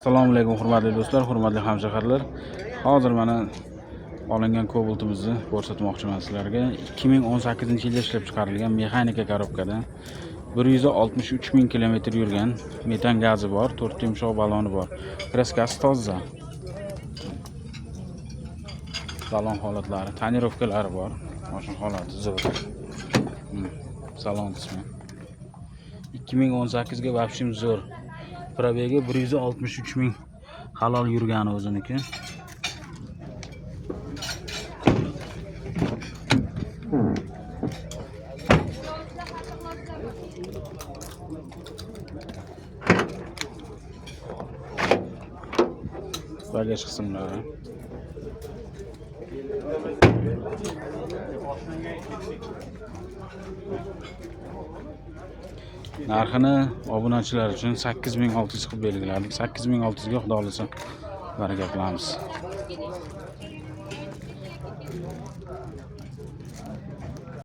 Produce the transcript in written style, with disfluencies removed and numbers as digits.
Assalomu alaykum, hurmatli do'stlar, hurmatli hamshaharlar. Hozir mana olingan Cobalt'imizni ko'rsatmoqchiman sizlarga. 2018-yilda ishlab chiqarilgan, mexanika korobkada, 163 ming kilometr yurgan, metan gazi bor, 4 yumshoq baloni bor. Краска si toza. Salon holatlari, тонировка lari bor. Mashina holati zo'r. Salon qismi. 2018 ga вообще zo'r. Пробег i 163 ming halol yurgani o'ziniki. Bagaj qismlari. Narxini obunachilar uchun 8600 qilib belgiladik. 8600 ga, xudo xohlasa, baraka qilamiz.